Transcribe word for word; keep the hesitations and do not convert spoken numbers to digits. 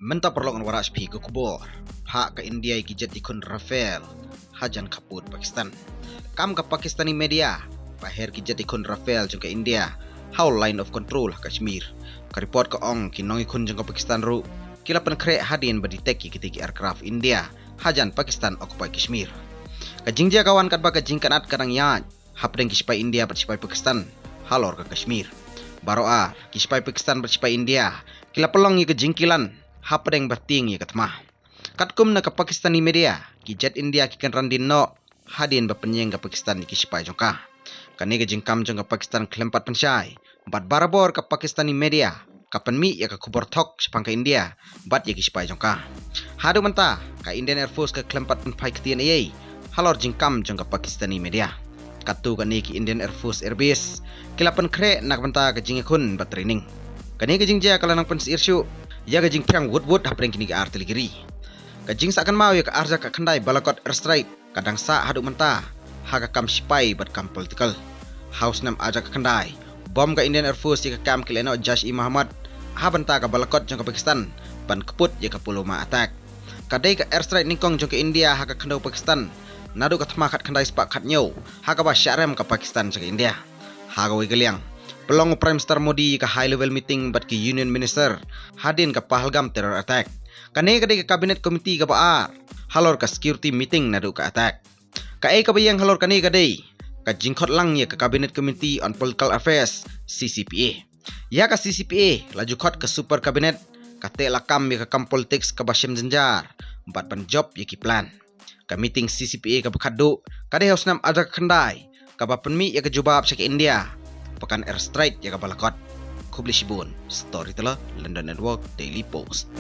Mynta paralok ngan wanrah sha phi ka khubor. Phah ka India ïa ki jet ïakhun Rafale hajan khappud Pakistan. Kam ka Pakistani media ba her ki jet ïakhun Rafale jong ka India ha u line of control ha Kashmir. Ka report ka ong ki nongïakhun jong ka Pakistan ruh ki la pynkhreh hadien ba detect ïa kitei ki aircraft India hajan Pakistan occupied Kashmir. Ka jingjia ka wan katba ka jingkynad ka dang ïaid hapdeng ki sipai India bad sipai Pakistan halor ka Kashmir. Baroh ar ki sipai Pakistan bad sipai India ki la pynlong ïa ka jingkilan hapdeng ba tieng ïa ka thma. Katkum na ka Pakistani media, ki jet India ki kynran dien noh hadien ba pynïeng ka Pakistan ïa ki sipai jong ka. Kane ka jingkam jong ka Pakistan khlem pat pynshai bad barabor ka Pakistani media ka pynmih ïa ka khubor thok shaphang ka India bad ïa ki sipai jong ka. Haduh mynta ka Indian Air Force ka khlem pat pynphai ktien ei ei halor jingkam jong ka Pakistani media. Katto katne ki Indian Air Force Air Base ki la pynkhreh na ka bynta ka jingïakhun bad training. Kane ka jingjia ka la nang pynsyier shuh ïa ka jingpyrshang wut wut hapdeng kine ki artylli ki ri. Ka jingsah kynmaw ïa ka arhajar khatkhyndai Balakot airstrike ka dang sah haduh mynta ha ka kam sipai bad kam political. Ha u snem arhajar khatkhyndai bom ka Indian Air Force ïa ka kam ki lehnoh Jaish-e-Mohammed ha bynta ka Balakot jong ka Pakistan ban kput ïa ka Pulwama attack. Ka dei ka airstrike nyngkong jong ka India ha ka khyndew Pakistan naduh ka thma khatkhyndai spah khathynñiew ha kaba shah rem ka Pakistan sha ka India. Ha kawei ka liang, pynlong u Prime Minister Modi ïa ka high level meeting bad ki Union Minister hadien ka Pahalgam terror attack. Kane ka dei ka Cabinet Committee kaba ar halor ka security meeting naduh ka attack. Kaei kaba ïeng halor kane ka dei ka jingkhot lang ïa ka Cabinet Committee on Political Affairs, C C P A. Ïa ka C C P A la ju khot ka Super Cabinet, ka teh lakam ïa ka kam politics kaba shem jynjar bad ban jop ïa ki plan. Ka meeting C C P A kaba khatduh ka dei ha u snem arhajar khatkhyndai kaba pynmih ïa ka jubab sha ka India ba kan airstrike ïa ka Balakot. Khublei shibun. Storyteller, London Network, Daily Post.